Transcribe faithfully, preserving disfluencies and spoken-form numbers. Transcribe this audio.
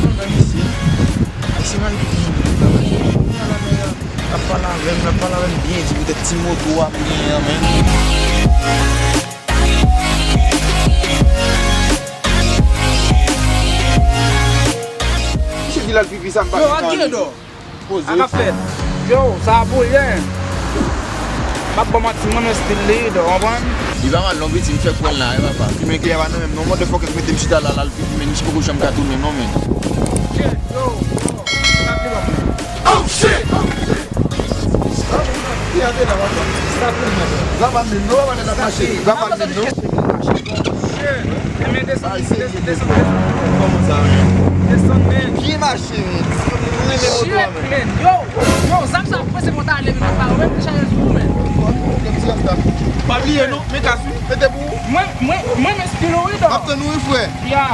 Mwen gade isi. Isi, mwen gade isi. L ap pale avè m, l ap pale avè m byen di poutèt ti moto a m genyen an, men. Misye di l al pipi, sa m pa konprann. Yo, ak Guido. Poze. Sa k ap fèt? Yo, sa a boulen. M ap ba w manti, mwen menm stil li, ou konprann? Li pa mal non, piti, m fèk wè l la, wi papa. Fimen klè pa nan men m non, motherfucker mete m chita la, l al pipi, men misye poko janm ka tounen non, men. Shit, yo, yo, sa ap li bon. Oh shit! Sa pa menm non, pa nan mache. Sa pa menm non. Shit, men desann, desann, desann, desann. Kòman sa, men? Desann, men. Byen mache, men. Mwen renmen moto a, men. Shit, men. Yo, yo, zam sa prese pou ta ale, men pa wè, men chaje sou ou, men. Kòm ti rasta. Pa bliye non, men kas wi. Mete pou ou. Mwen, mwen, mwen, men stil ou, wi, dò. M ap tann ou, wi, frè. Ya.